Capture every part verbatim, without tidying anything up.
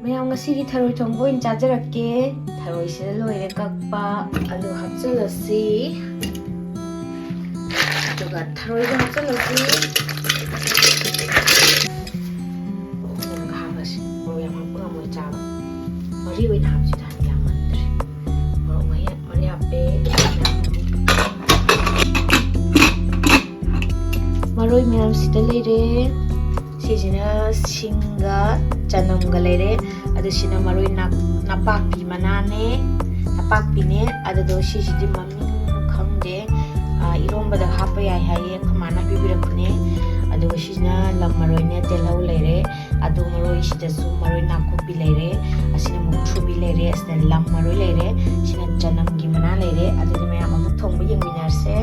ꯃꯌꯥꯝ, ꯉꯁꯤꯒꯤ ꯊꯔꯣꯏ ꯊꯣꯡꯕ ꯑꯣꯏꯅ ꯆꯥꯖꯔꯛꯀꯦ꯫ ꯊꯔꯣꯏꯁꯤꯗ ꯂꯣꯏꯔꯦ ꯀꯛꯄ꯫ ꯑꯂꯨ ꯍꯥꯞꯆꯤꯜꯂꯁꯤ꯫ ꯑꯗꯨꯒ ꯊꯔꯣꯏꯗꯣ ꯍꯥꯞꯆꯤꯜꯂꯁꯤ꯫ ꯃꯣꯔꯣꯛ ꯍꯥꯞꯄꯁꯤ꯫ ꯃꯣꯔꯣꯛ ꯌꯥꯝ ꯍꯥꯞꯄ ꯉꯝꯃꯣꯏ ꯆꯥꯕ꯫ ꯃꯔꯤ ꯑꯣꯏꯅ ꯍꯥꯞꯁꯤꯗ, ꯌꯥꯝꯃꯟꯗ꯭ꯔꯦ꯫ ꯃꯣꯔꯣꯛ ꯃꯍꯤ ꯃꯔꯤ ꯍꯥꯞꯄꯦ꯫ ꯃꯔꯣꯏ ꯃꯌꯥꯝꯁꯤꯗ ꯂꯩꯔꯦ꯫ ꯁꯤꯁꯤꯅ ꯁꯤꯡꯒ ꯆꯅꯝꯒ ꯂꯩꯔꯦ꯫ ꯑꯗꯨ ꯁꯤꯅ ꯃꯔꯣꯏ ꯅꯥꯛ-, ꯅꯄꯥꯛꯄꯤ ꯃꯅꯥꯅꯦ, ꯅꯄꯥꯛꯄꯤꯅꯦ꯫ ꯑꯗꯨꯗꯣ ꯁꯤꯁꯤꯗꯤ ꯃꯃꯤꯡ ꯈꯪꯗꯦ꯫ ꯑ, ꯏꯔꯣꯝꯕꯗ ꯍꯥꯞꯄ ꯌꯥꯏ ꯍꯥꯏꯌꯦ, ꯑꯩꯈꯣꯏ ꯃꯥꯅ ꯄꯤꯕꯤꯔꯛꯄꯅꯦ꯫ ꯑꯗꯨꯒ ꯁꯤꯁꯤꯅ ꯂꯝ ꯃꯔꯣꯏꯅꯦ, ꯇꯤꯜꯍꯧ ꯂꯩꯔꯦ꯫ ꯑꯗꯨ ꯃꯔꯣꯏꯁꯤꯗꯁꯨ ꯃꯔꯣꯏ ꯅꯥꯀꯨꯞꯄꯤ ꯂꯩꯔꯦ, ꯑꯁꯤꯅ ꯃꯨꯛꯊ꯭ꯔꯨꯕꯤ ꯂꯩꯔꯦ, ꯑꯁꯤꯅ ꯂꯝ ꯃꯔꯣꯏ ꯂꯩꯔꯦ, ꯁꯤꯅ ꯆꯅꯝꯒꯤ ꯃꯅꯥ ꯂꯩꯔꯦ꯫ ꯑꯗꯨꯗꯤ ꯃꯌꯥꯝ ꯑꯃꯨꯛ ꯊꯣꯡꯕ ꯌꯦꯡꯃꯤꯟꯅꯔꯁꯦ꯫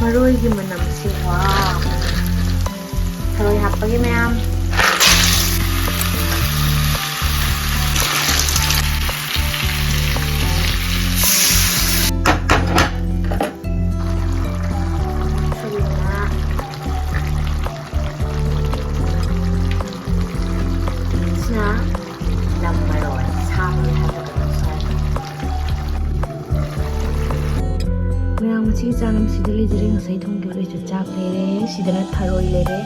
ꯃꯔꯣꯏꯒꯤ ꯃꯅꯝꯁꯦ, ꯋꯥ! ꯊꯔꯣꯏ ꯍꯥꯞꯄꯒꯤ ꯃꯌꯥꯝ꯫ ꯊꯔꯣꯏ ꯃꯅꯥ꯫ ꯁꯤꯅ ꯂꯝ ꯃꯔꯣꯏ, ꯁꯥ ꯃꯔꯣꯏ ꯍꯥꯏꯕꯗꯣ ꯁ꯭ꯋꯥꯏꯗ꯫ ꯃꯌꯥꯝ, ꯉꯁꯤꯒꯤ ꯆꯥꯛ ꯑꯃ ꯁꯤꯗ ꯂꯩꯖꯔꯦ꯫ ꯉꯁꯥꯏ ꯊꯣꯡꯈꯤꯕ ꯂꯣꯏꯁꯨ ꯆꯥꯛ ꯂꯩꯔꯦ꯫ ꯁꯤꯗꯅ ꯊꯔꯣꯏ ꯂꯩꯔꯦ꯫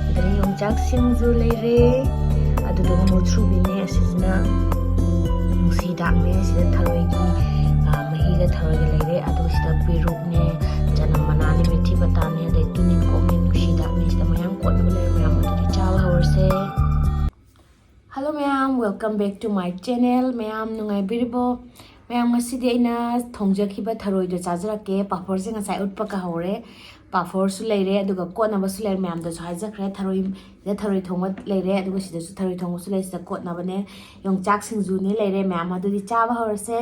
ꯁꯤꯗꯅ ꯌꯣꯡꯆꯥꯛ ꯁꯤꯡꯖꯨ ꯂꯩꯔꯦ꯫ ꯑꯗꯨꯗꯨꯒ ꯃꯨꯊ꯭ꯔꯨꯕꯤꯅꯦ꯫ ꯑꯁꯤꯁꯤꯅ ꯅꯨꯡꯁꯤꯗꯥꯛꯅꯦ꯫ ꯁꯤꯗ ꯊꯔꯣꯏꯒꯤ, ꯑ, ꯃꯍꯤꯒ ꯊꯔꯣꯏꯒ ꯂꯩꯔꯦ꯫ ꯑꯗꯨꯒ ꯁꯤꯗ ꯄꯦꯔꯨꯛꯅꯦ, ꯆꯅꯝ ꯃꯅꯥꯅꯦ, ꯃꯦꯊꯤ ꯄꯇꯥꯅꯦ, ꯑꯗꯩ ꯇꯨꯅꯤꯡꯈꯣꯛꯅꯦ, ꯅꯨꯡꯁꯤꯗꯥꯛꯅꯦ꯫ ꯁꯤꯗ ꯃꯌꯥꯝ ꯀꯣꯠꯅꯕ ꯂꯩꯔꯦ꯫ ꯃꯌꯥꯝ ꯑꯗꯨꯗꯤ ꯆꯥꯕ ꯍꯧꯔꯁꯦ꯫ Hello ꯃꯌꯥꯝ, welcome back to my channel꯫ ꯃꯌꯥꯝ ꯅꯨꯡꯉꯥꯏꯕꯤꯔꯤꯕꯣ? ꯃꯌꯥꯝ, ꯉꯁꯤꯗꯤ ꯑꯩꯅ ꯊꯣꯡꯖꯈꯤꯕ ꯊꯔꯣꯏꯗꯣ ꯆꯥꯖꯔꯛꯀꯦ꯫ ꯄꯥꯐꯣꯔꯁꯦ ꯉꯁꯥꯏ ꯎꯠꯄ ꯀꯥꯍꯧꯔꯦ꯫ ꯄꯥꯐꯣꯔꯁꯨ ꯂꯩꯔꯦ, ꯑꯗꯨꯒ ꯀꯣꯠꯅꯕꯁꯨ ꯂꯩꯔꯦ꯫ ꯃꯌꯥꯝꯗꯁꯨ ꯍꯥꯏꯖꯈ꯭ꯔꯦ, ꯊꯔꯣꯏ, ꯁꯤꯗ ꯊꯔꯣꯏ ꯊꯣꯡꯕ ꯂꯩꯔꯦ, ꯑꯗꯨꯒ ꯁꯤꯗꯁꯨ ꯊꯔꯣꯏ ꯊꯣꯡꯕꯁꯨ ꯂꯩ꯫ ꯁꯤꯗ ꯀꯣꯠꯅꯕꯅꯦ, ꯌꯣꯡꯆꯥꯛ ꯁꯤꯡꯖꯨꯅꯦ ꯂꯩꯔꯦ꯫ ꯃꯌꯥꯝ ꯑꯗꯨꯗꯤ ꯆꯥꯕ ꯍꯧꯔꯁꯦ꯫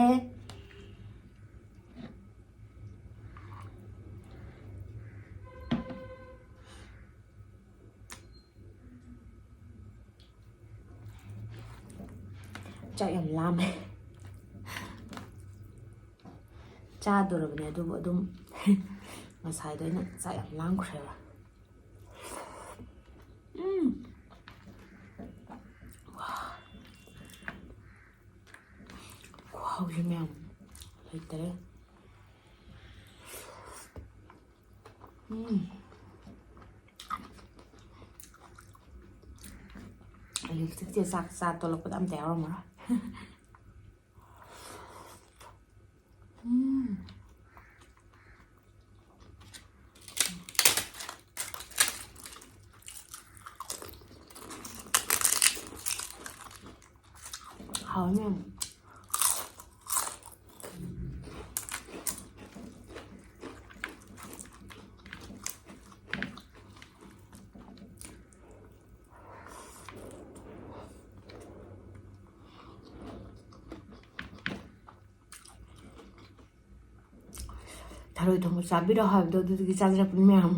ꯆꯥꯛ ꯌꯥꯝ ꯂꯥꯝꯃꯦ꯫ ꯆꯥꯗꯣꯔꯕꯅꯦ, ꯑꯗꯨꯕꯨ ꯑꯗꯨꯝ ꯉꯁꯥꯏꯗꯣ ꯑꯩꯅ ꯆꯥꯛ ꯌꯥꯝ ꯂꯥꯝꯈ꯭ꯔꯦꯕ꯫ ꯎꯝ꯫ ꯋꯥ꯫ ꯍꯧꯖꯤꯛ ꯃꯌꯥꯝ ꯂꯩꯇꯔꯦ꯫ ꯎꯝ꯫ ꯂꯤꯞꯁꯇꯤꯛꯁꯦ ꯆꯥꯛ ꯆꯥ ꯇꯣꯂꯛꯄꯗ ꯑꯝꯇ ꯌꯥꯎꯔꯝꯃꯔꯣꯏ꯫ ꯎꯝ꯫ ꯍꯥꯎꯋꯦ ꯃꯌꯥꯝ꯫ ꯊꯔꯣꯏ ꯊꯣꯡꯕ ꯆꯥꯕꯤꯔꯣ ꯍꯥꯏꯕꯗꯣ ꯑꯗꯨꯗꯨꯒꯤ ꯆꯥꯖꯔꯛꯄꯅꯤ ꯃꯌꯥꯝ꯫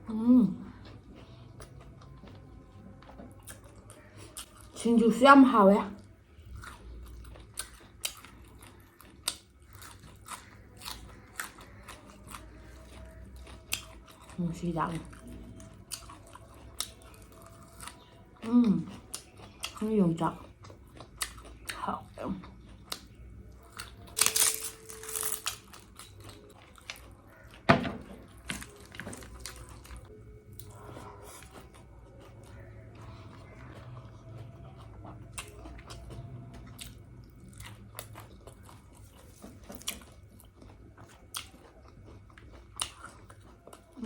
ꯎꯝ꯫ ꯁꯤꯡꯖꯨꯁꯨ ꯌꯥꯝ ꯍꯥꯎꯋꯦ꯫ ꯅꯨꯡꯁꯤ ꯍꯤꯗꯥꯛꯅꯤ꯫ ꯎꯝ꯫ ꯌꯣꯡꯆꯥꯛ꯫ ꯍꯥꯎꯋꯦ꯫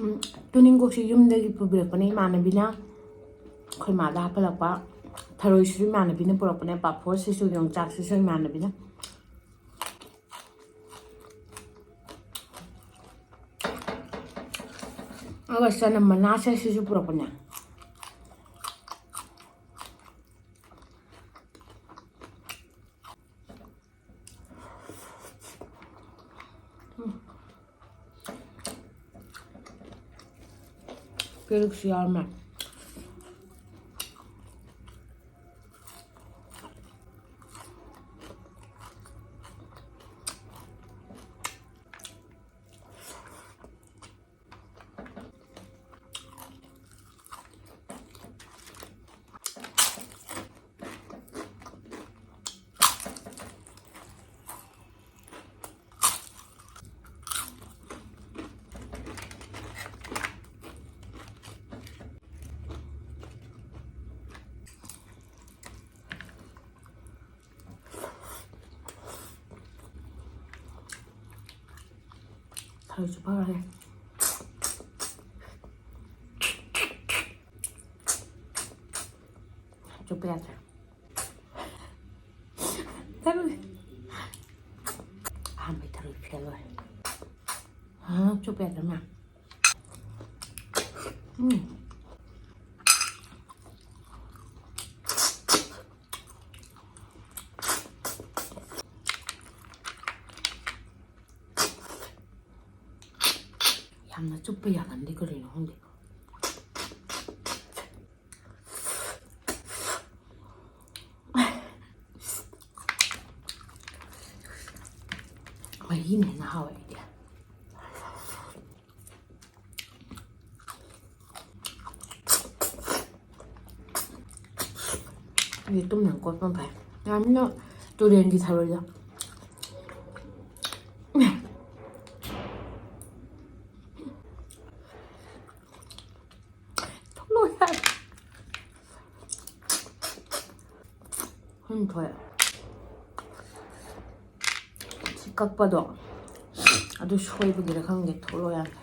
ꯎꯝ, ꯇꯨꯅꯤꯡꯀꯣꯛꯁꯤ ꯌꯨꯝꯗꯒꯤ ꯄꯨꯕꯤꯔꯛꯄꯅꯦ ꯏꯃꯥꯟꯅꯕꯤꯅ꯫ ꯑꯩꯈꯣꯏ ꯃꯥꯗ ꯍꯥꯞꯍꯜꯂꯛꯄ꯫ ꯊꯔꯣꯏꯁꯤꯁꯨ ꯏꯃꯥꯟꯅꯕꯤꯅ ꯄꯨꯔꯛꯄꯅꯦ꯫ ꯄꯥꯐꯣꯔꯁꯤꯁꯨ, ꯌꯣꯡꯆꯥꯛꯁꯤꯁꯨ ꯏꯃꯥꯟꯅꯕꯤꯅ꯫ ꯑꯗꯨꯒ ꯆꯅꯝ ꯃꯅꯥꯁꯦ ꯁꯤꯁꯨ ꯄꯨꯔꯛꯄꯅꯦ꯫ ꯄꯦꯔꯨꯛꯁꯨ ꯌꯥꯎꯔꯝꯃꯦ꯫ ꯊꯔꯣꯏꯁꯨ ꯐꯔꯦ꯫ ꯆꯨꯞꯄ ꯌꯥꯗ꯭ꯔꯦ꯫ ꯊꯔꯣꯏ꯫ ꯑꯍꯥꯟꯕꯩ ꯊꯔꯣꯏ ꯐꯦꯜ ꯑꯣꯏꯔꯦ꯫ ꯑꯥ, ꯆꯨꯞꯄ ꯌꯥꯗ꯭ꯔꯦ ꯃꯌꯥꯝ꯫ ꯎꯝ꯫ ꯌꯥꯝꯅ ꯆꯨꯞꯄ ꯌꯥꯒꯟꯗꯦ, ꯀꯔꯤꯅꯣ ꯈꯪꯗꯦ꯫ ꯃꯍꯤꯅ ꯍꯦꯟꯅ ꯍꯥꯎꯋꯦ ꯑꯩꯗꯤ꯫ ꯑꯩꯗꯤ ꯇꯨꯝꯗꯅ ꯀꯣꯠꯄꯅ ꯐꯩ꯫ ꯌꯥꯝꯅ ꯇꯨꯔꯦꯟꯒꯤ ꯊꯔꯣꯏꯗꯣ꯫ ꯊꯣꯛꯂꯛꯑꯣ ꯌꯥꯔꯦ꯫ ꯍꯨꯝ, ꯊꯣꯛꯑꯦ꯫ ꯁꯤ ꯀꯛꯄꯗꯣ ꯑꯗꯨ ꯁꯣꯏꯕꯒꯤꯔ ꯈꯪꯗꯦ, ꯊꯣꯛꯂꯛꯑꯣ ꯌꯥꯗꯦ꯫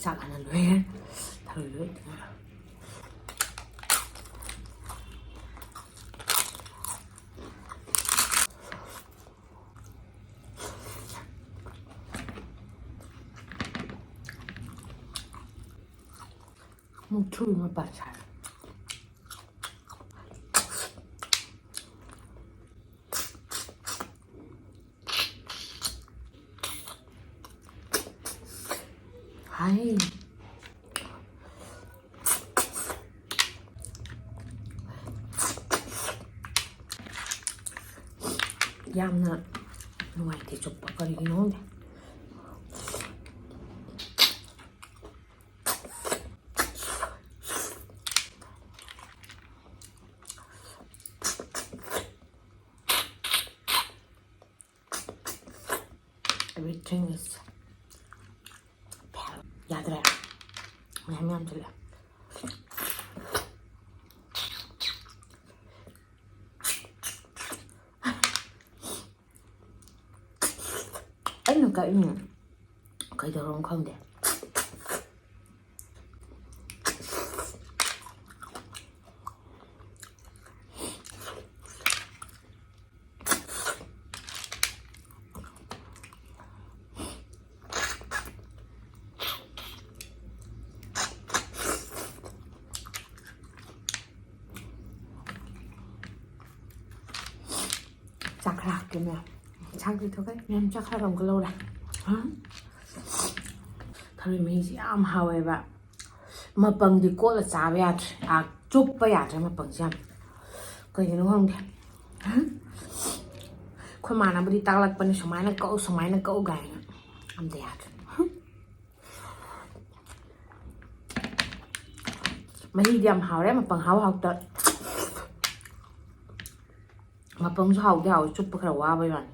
ꯆꯥꯛ ꯍꯥꯟꯅ ꯂꯣꯏꯔꯦ꯫ ꯊꯔꯣꯏ ꯂꯣꯏ꯫ ꯃꯨꯛꯊ꯭ꯔꯨꯕꯤ ꯃꯄꯥꯟ ꯁꯥꯏ꯫ ꯍꯥꯏ꯫ ꯌꯥꯝꯅ ꯅꯨꯡꯉꯥꯏꯇꯦ ꯆꯨꯞꯄ, ꯀꯔꯤꯒꯤꯅꯣ ꯈꯪꯗꯦ꯫ Everything is ꯃꯌꯥꯝ ꯌꯥꯝꯁꯤꯜꯂꯦ꯫ ꯑꯩꯅ ꯀꯛꯏꯅꯦ꯫ ꯀꯩꯗꯧꯔꯝꯅꯣ ꯈꯪꯗꯦ꯫ ꯆꯥꯛ ꯈꯔ ꯍꯥꯞꯀꯦ ꯃꯌꯥꯝ꯫ ꯆꯥꯛ ꯄꯤꯊꯣꯛꯈ꯭ꯔꯦ ꯃꯌꯥꯝ꯫ ꯆꯥꯛ ꯈꯔ ꯑꯃꯨꯛꯀ ꯂꯧꯔꯦ꯫ ꯍꯥ? ꯊꯔꯣꯏ ꯃꯍꯤꯁꯤ ꯌꯥꯝ ꯍꯥꯎꯋꯦꯕ꯫ ꯃꯄꯪꯗꯤ ꯀꯣꯠꯂ ꯆꯥꯕ ꯌꯥꯗ꯭ꯔꯦ꯫ ꯑꯥ, ꯆꯨꯞꯄ ꯌꯥꯗ꯭ꯔꯦ ꯃꯄꯪꯁꯦ ꯌꯥꯝ꯫ ꯀꯩꯒꯤꯅꯣ ꯈꯪꯗꯦ꯫ ꯑꯩꯈꯣꯏ ꯃꯥꯅꯕꯨꯗꯤ ꯇꯥꯛꯂꯛꯄꯅꯦ, "ꯁꯨꯃꯥꯏꯅ ꯀꯛꯎ, ꯁꯨꯃꯥꯏꯅ ꯀꯛꯎ" ꯀꯥꯏꯅ꯫ ꯑꯝꯇ ꯌꯥꯗ꯭ꯔꯦ꯫ ꯃꯍꯤꯗꯤ ꯌꯥꯝ ꯍꯥꯎꯔꯦ, ꯃꯄꯪ ꯍꯥꯎ ꯍꯥꯎꯇ꯫ ꯃꯄꯪꯁꯨ ꯍꯥꯎꯗꯤ ꯍꯥꯎꯋꯤ, ꯆꯨꯞꯄ ꯈꯔ ꯋꯥꯕꯩ ꯋꯥꯅꯤ꯫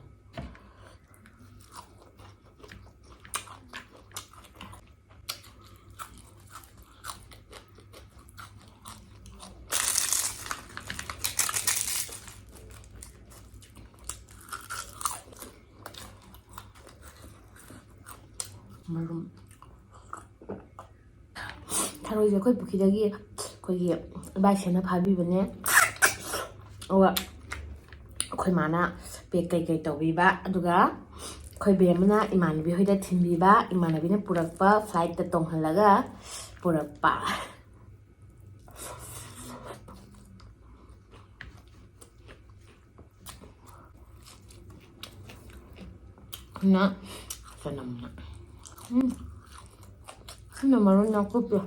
ꯃꯔꯨꯝ꯫ ꯊꯔꯣꯏꯁꯦ ꯑꯩꯈꯣꯏ ꯄꯨꯈ꯭ꯔꯤꯗꯒꯤ ꯑꯩꯈꯣꯏꯒꯤ ꯏꯕꯥꯏꯁꯦꯅ ꯐꯥꯕꯤꯕꯅꯦ꯫ ꯑꯗꯨꯒ ꯑꯩꯈꯣꯏ ꯃꯥꯅ ꯄꯦꯛ ꯀꯩꯀꯩ ꯇꯧꯕꯤꯕ, ꯑꯗꯨꯒ ꯑꯩꯈꯣꯏ ꯕꯦꯝꯃꯅ ꯏꯃꯥꯟꯅꯕꯤ ꯍꯣꯏꯗ ꯊꯤꯟꯕꯤꯕ, ꯏꯃꯥꯟꯅꯕꯤꯅ ꯄꯨꯔꯛꯄ, ꯐ꯭ꯂꯥꯏꯠꯇ ꯇꯣꯡꯍꯜꯂꯒ ꯄꯨꯔꯛꯄ꯫ ꯅ ꯆꯅꯝꯅ꯫ ꯎꯝ꯫ ꯁꯤꯅ ꯃꯔꯨ ꯅꯥꯀꯨꯞꯄꯤ꯫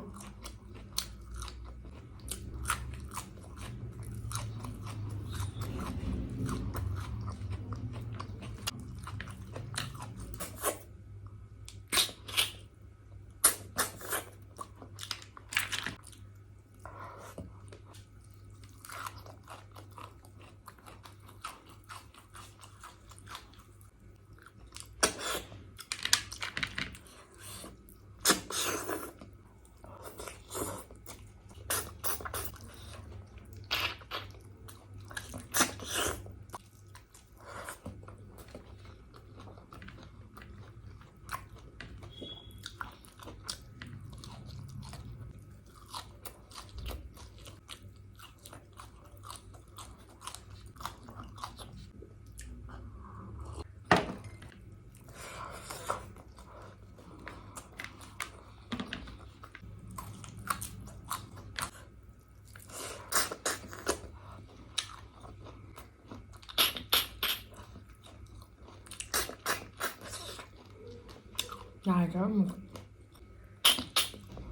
ꯌꯥꯗ꯭ꯔꯕ ꯑꯃꯨꯛ꯫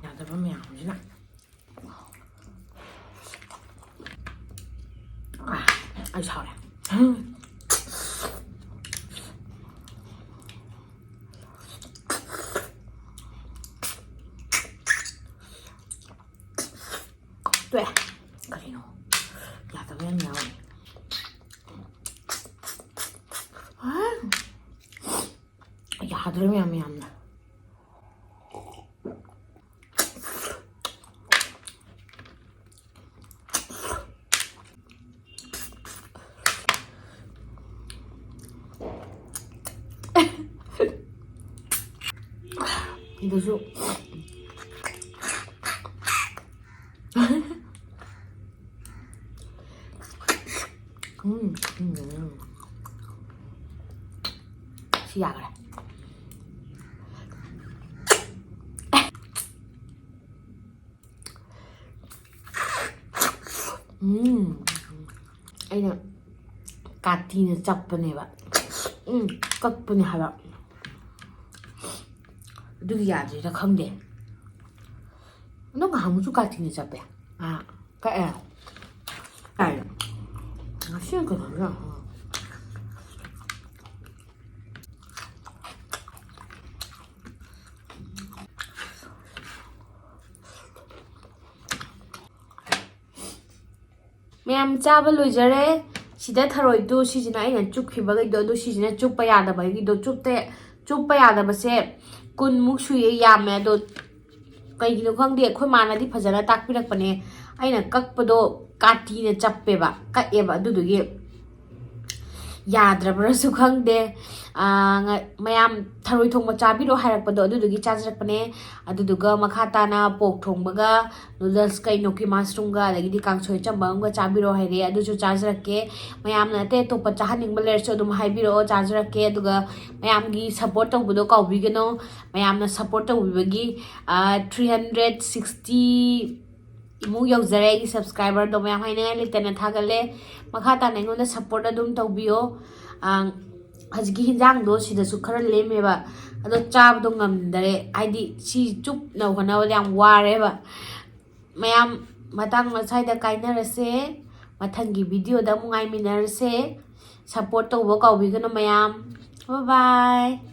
ꯌꯥꯗꯕ ꯃꯌꯥꯝꯁꯤꯅ꯫ ꯑꯥ, ꯑꯩ ꯁꯥꯎꯔꯦ꯫ ꯇꯣꯛꯑꯦ꯫ ꯀꯔꯤꯅꯣ? ꯌꯥꯗꯕ ꯌꯥꯝ ꯌꯥꯎꯔꯦ꯫ ꯑꯥ! ꯌꯥꯗ꯭ꯔꯦ ꯃꯌꯥꯝ, ꯃꯌꯥꯝꯅ꯫ ꯑꯗꯨꯁꯨ꯫ ꯎꯝ, ꯎꯝ, ꯎꯝ꯫ ꯁꯤ ꯌꯥꯈ꯭ꯔꯦ꯫ ꯎꯝ꯫ ꯑꯩꯅ ꯀꯥꯇꯤꯅ ꯆꯞꯄꯅꯦꯕ꯫ ꯎꯝ, ꯀꯛꯄꯅꯦ ꯍꯥꯏꯕ꯫ ꯑꯗꯨꯒꯤ ꯌꯥꯗ꯭ꯔꯤꯔꯥ ꯈꯪꯗꯦ꯫ ꯑꯗꯣ ꯉꯍꯥꯟꯃꯨꯛꯁꯨ ꯀꯥꯇꯤꯅ ꯆꯞꯄꯦ꯫ ꯑꯥ, ꯀꯛꯑꯦ꯫ ꯀꯥꯏꯗ? ꯉꯁꯤ ꯀꯩꯅꯣ ꯌꯥꯝ ꯍꯥꯎ-, ꯃꯌꯥꯝ ꯆꯥꯕ ꯂꯣꯏꯖꯔꯦ꯫ ꯁꯤꯗ ꯊꯔꯣꯏꯗꯣ, ꯁꯤꯁꯤꯅ ꯑꯩꯅ ꯆꯨꯞꯈꯤꯕꯈꯩꯗꯣ, ꯑꯗꯣ ꯁꯤꯁꯤꯅ ꯆꯨꯞꯄ ꯌꯥꯗꯕꯒꯤꯗꯣ, ꯆꯨꯞꯇ-, ꯆꯨꯞꯄ ꯌꯥꯗꯕꯁꯦ ꯀꯨꯟꯃꯨꯛ ꯁꯨꯏꯌꯦ, ꯌꯥꯝꯃꯦ꯫ ꯑꯗꯣ ꯀꯩꯒꯤꯅꯣ ꯈꯪꯗꯦ, ꯑꯩꯈꯣꯏ ꯃꯥꯅꯗꯤ ꯐꯖꯅ ꯇꯥꯛꯄꯤꯔꯛꯄꯅꯦ꯫ ꯑꯩꯅ ꯀꯛꯄꯗꯣ ꯀꯥꯇꯤꯅ ꯆꯞꯄꯦꯕ, ꯀꯛꯑꯦꯕ, ꯑꯗꯨꯗꯨꯒꯤ ꯌꯥꯗ꯭ꯔꯕ꯭ꯔꯁꯨ ꯈꯪꯗꯦ꯫ ꯑꯥ, ꯉ-, ꯃꯌꯥꯝ ꯊꯔꯣꯏ ꯊꯣꯡꯕ ꯆꯥꯕꯤꯔꯣ ꯍꯥꯏꯔꯛꯄꯗꯣ, ꯑꯗꯨꯗꯨꯒꯤ ꯆꯥꯖꯔꯛꯄꯅꯦ꯫ ꯑꯗꯨꯗꯨꯒ ꯃꯈꯥ ꯇꯥꯅ ꯄꯣꯛ ꯊꯣꯡꯕꯒ ꯅꯨꯗꯜꯁ, ꯀꯩꯅꯣ, ꯀꯤ ꯃꯁꯔꯨꯝꯒ, ꯑꯗꯒꯤꯗꯤ ꯀꯥꯡꯁꯣꯏ ꯑꯆꯝꯕ ꯑꯃꯒ ꯆꯥꯕꯤꯔꯣ ꯍꯥꯏꯔꯛꯑꯦ, ꯑꯗꯨꯁꯨ ꯆꯥꯖꯔꯛꯀꯦ꯫ ꯃꯌꯥꯝꯅ ꯑꯇꯩ ꯑꯇꯣꯞꯄ ꯆꯥꯍꯟꯅꯤꯡꯕ ꯂꯩꯔꯁꯨ ꯑꯗꯨꯝ ꯍꯥꯏꯕꯤꯔꯛꯑꯣ, ꯆꯥꯖꯔꯛꯀꯦ꯫ ꯑꯗꯨꯒ ꯃꯌꯥꯝꯒꯤ ꯁꯞꯄꯣꯔꯠ ꯇꯧꯕꯗꯣ ꯀꯥꯎꯕꯤꯒꯅꯣ꯫ ꯃꯌꯥꯝꯅ ꯁꯞꯄꯣꯔꯠ ꯇꯧꯕꯤꯕꯒꯤ, ꯑꯥ, three hundred sixty ꯃꯨꯛ ꯌꯧꯖꯔꯦ ꯑꯩꯒꯤ ꯁꯕꯁꯀ꯭ꯔꯥꯏꯕꯔꯗꯣ꯫ ꯃꯌꯥꯝ ꯍꯥꯏꯅꯤꯡꯉꯥꯏ ꯂꯩꯇꯅ ꯊꯥꯒꯠꯂꯦ꯫ ꯃꯈꯥ ꯇꯥꯅ ꯑꯩꯉꯣꯟꯗ ꯁꯞꯄꯣꯔꯠ ꯑꯗꯨꯝ ꯇꯧꯕꯤꯌꯣ꯫ ꯑꯥ, ꯍꯧꯖꯤꯛꯀꯤ ꯍꯤꯟꯖꯥꯡꯗꯣ ꯁꯤꯗꯁꯨ ꯈꯔ ꯂꯦꯝꯃꯦꯕ, ꯑꯗꯣ ꯆꯥꯕꯗꯣ ꯉꯝꯗꯔꯦ, ꯍꯥꯏꯗꯤ ꯁꯤ ꯆꯨꯞꯅ ꯍꯣꯠꯅꯕꯗ ꯌꯥꯝ ꯋꯥꯔꯦꯕ꯫ ꯃꯌꯥꯝ, ꯃꯇꯥꯡ ꯃꯁꯥꯏꯗ ꯀꯥꯏꯅꯔꯁꯦ꯫ ꯃꯊꯪꯒꯤ ꯚꯤꯗꯤꯑꯣꯗ ꯑꯃꯨꯛ ꯉꯥꯏꯃꯤꯟꯅꯔꯁꯦ꯫ ꯁꯞꯄꯣꯔꯠ ꯇꯧꯕ ꯀꯥꯎꯕꯤꯒꯅꯨ ꯃꯌꯥꯝ꯫ ꯕꯥꯏ ꯕꯥꯏ꯫